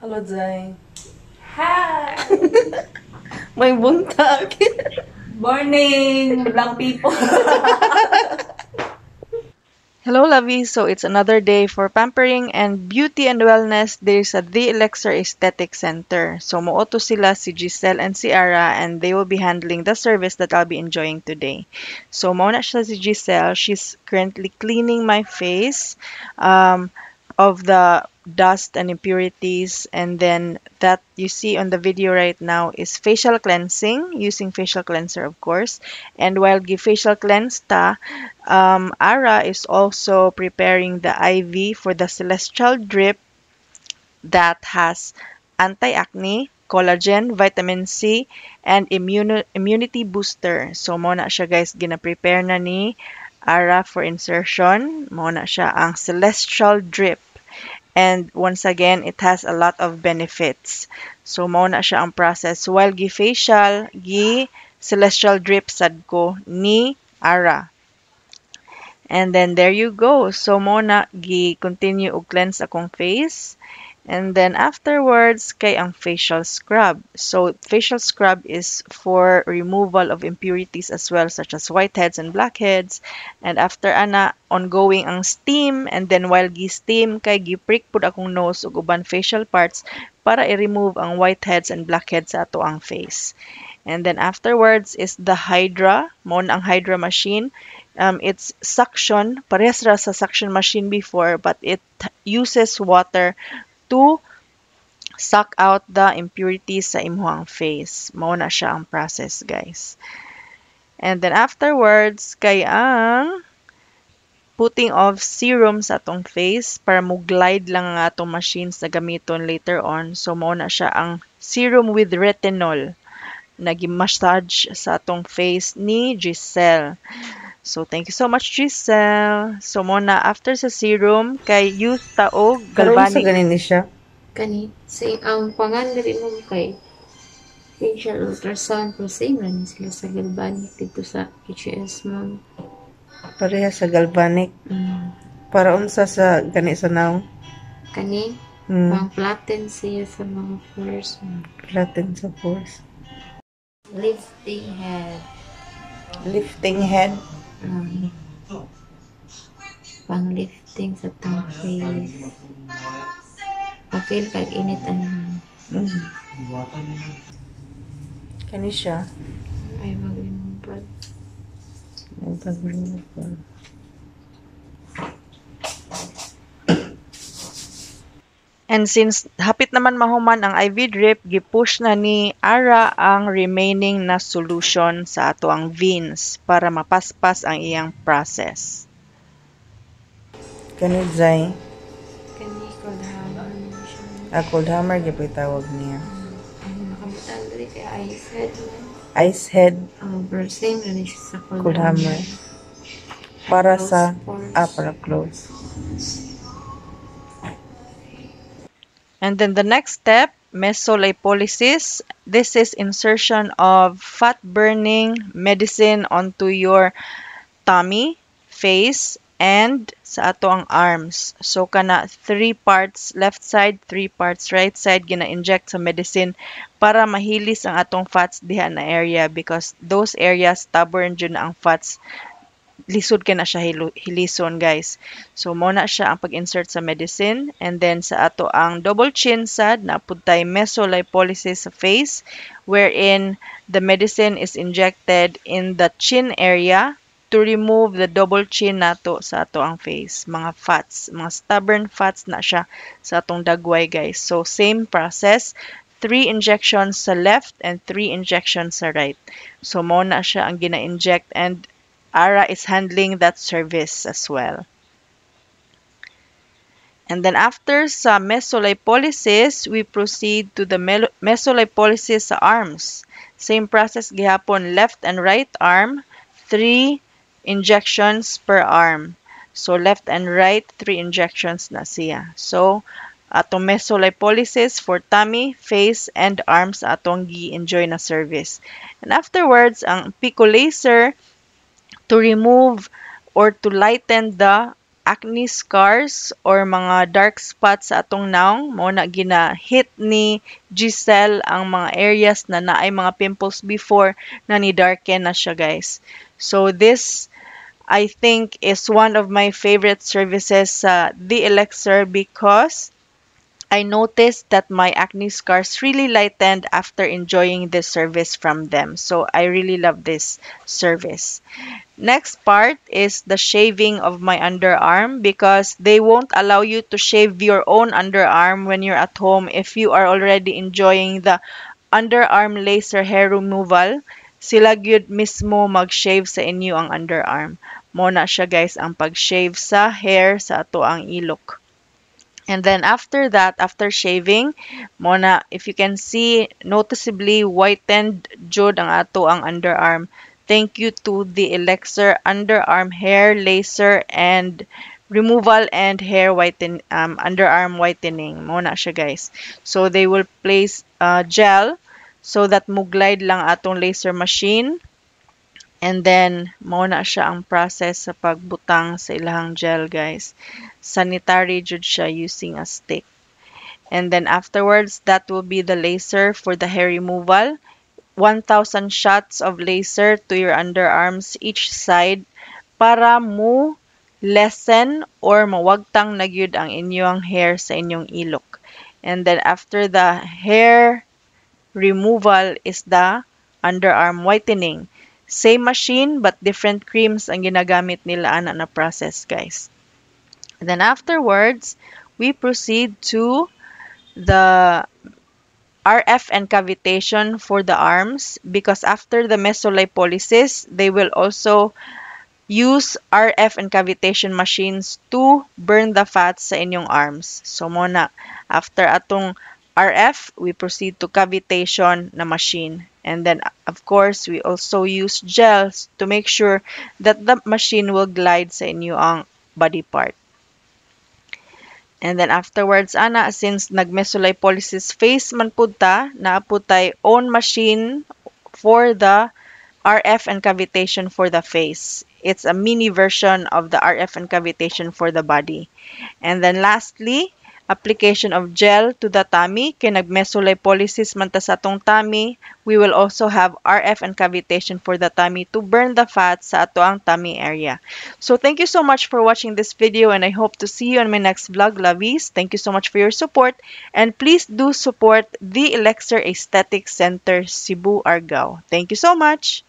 Hello, Zay. Hi! May buntag. Morning, black people! Hello, lovey. So it's another day for pampering and beauty and wellness. There's a The Elixir Aesthetic Center. So muoto sila si Giselle and si Ara, and they will be handling the service that I'll be enjoying today. So mao na siya si Giselle. She's currently cleaning my face of the dust and impurities, and then that you see on the video right now is facial cleansing, using facial cleanser, of course. And while gi facial cleanse ta, Ara is also preparing the IV for the Celestial Drip that has anti-acne, collagen, vitamin C, and immunity booster. So mao na siya, guys, gina-prepare na ni Ara for insertion. Mao na siya ang Celestial Drip. And once again, it has a lot of benefits. So mao na siya ang process. While gi-facial, gi Celestial Drip sad ko ni Ara. And then there you go. So mao na gi-continue og cleanse akong face. And then afterwards kay ang facial scrub. So facial scrub is for removal of impurities as well, such as whiteheads and blackheads. And after ana, ongoing ang steam, and then while gi-steam kay gi-prick pud akong nose ug uban facial parts para i-remove ang whiteheads and blackheads sa ato ang face. And then afterwards is the Hydra, mao na ang Hydra machine. It's suction, parehas ra sa suction machine before, but it uses water to suck out the impurities sa imuhang face. Mao na siya ang process, guys. And then afterwards, kay ang putting of serum sa atong face para mo glide lang ang atong machines na gamiton later on. So mao na siya ang serum with retinol na gi-massage sa atong face ni Giselle. So thank you so much, Giselle. So mao na, after sa serum kay use ta og Karon sa galvanic. Ganin ni siya. Kani same ang pangan diri mo kay facial ultrasound, pero same lang ni sila sa galvanic dito sa HS, ma'am. Pareha sa galvanic. Para unsa sa gani sa nawong? Kani pang flatten siya sa mga pores, ma'am. Flatten sa pores. Lifting head. Lifting head. Pang lifting sa tong face. Pa-feel kag init ano. Kani siya. Ay, mag-removal. Ay, pag-removal. And since hapit naman mahuman ang IV drip, gipush na ni Ara ang remaining na solution sa ato ang veins para mapaspas ang iyang process. Kani, Zay? Kani cold hammer man siya. Ah, cold hammer gyud tawag niya. Ang nakabutang diri kay ice head man. Ice head. Oh, pero same na ni siya sa cold, Cold hammer. Para Close sa pores. Ah, para close. And then the next step, mesolipolysis. This is insertion of fat burning medicine onto your tummy, face, and sa ato ang arms. So kana 3 parts left side, 3 parts right side gina-inject sa medicine para mahilis ang atong fats diha na area, because those areas stubborn jud na ang fats, lisod kay na siya hilison, guys. So mo na siya ang pag-insert sa medicine. And then sa ato ang double chin sad na pud tay mesolipolysis sa face, wherein the medicine is injected in the chin area to remove the double chin nato sa ato ang face, mga fats, mga stubborn fats na siya sa atong dagway, guys. So same process, 3 injections sa left and 3 injections sa right. So mo na siya ang gina-inject, and Ara is handling that service as well. And then after sa mesolipolysis, we proceed to the mesolipolysis sa arms. Same process gihapon, left and right arm, 3 injections per arm. So left and right, 3 injections na siya. So atong mesolipolysis for tummy, face, and arms atong gi-enjoy na service. And afterwards, ang pico laser to remove or to lighten the acne scars or mga dark spots sa atong nawong. Mao na gina-hit ni Giselle ang mga areas na naay mga pimples before na ni darken na siya, guys. So this, I think, is one of my favorite services sa The Elixir because I noticed that my acne scars really lightened after enjoying this service from them. So I really love this service. Next part is the shaving of my underarm because they won't allow you to shave your own underarm when you're at home if you are already enjoying the underarm laser hair removal. Sila gyud mismo mag-shave sa inyo ang underarm. Mao na siya, guys, ang pag-shave sa hair sa atoang ilok. And then after that, after shaving, mao na, if you can see, noticeably whitened jud ang atoang underarm. Thank you to the Elixir underarm hair laser and removal and hair whiten underarm whitening. Mao na siya, guys. So they will place gel so that mo-glide lang atong laser machine. And then, mao na siya ang process sa pagbutang sa ilahang gel, guys. Sanitary jud siya using a stick. And then afterwards, that will be the laser for the hair removal. 1,000 shots of laser to your underarms each side para mo lessen or mawagtang na gyud ang inyong hair sa inyong ilok. And then after the hair removal is the underarm whitening. Same machine but different creams ang ginagamit nila ana na process, guys. And then afterwards, we proceed to the RF and cavitation for the arms because after the mesolipolysis, they will also use RF and cavitation machines to burn the fats sa inyong arms. So mao na, after atong RF, we proceed to cavitation na machine. And then, of course, we also use gels to make sure that the machine will glide sa inyong body part. And then afterwards, ana, since nag-mesolipolysis face man pud ta, naa pud tay own machine for the RF and cavitation for the face. It's a mini version of the RF and cavitation for the body. And then lastly, application of gel to the tummy. Kay nag-mesolipolysis man ta sa atong tummy, we will also have RF and cavitation for the tummy to burn the fat sa atoang tummy area. So thank you so much for watching this video and I hope to see you on my next vlog, lovies. Thank you so much for your support and please do support the Elixir Aesthetic Center, Cebu, Argao. Thank you so much.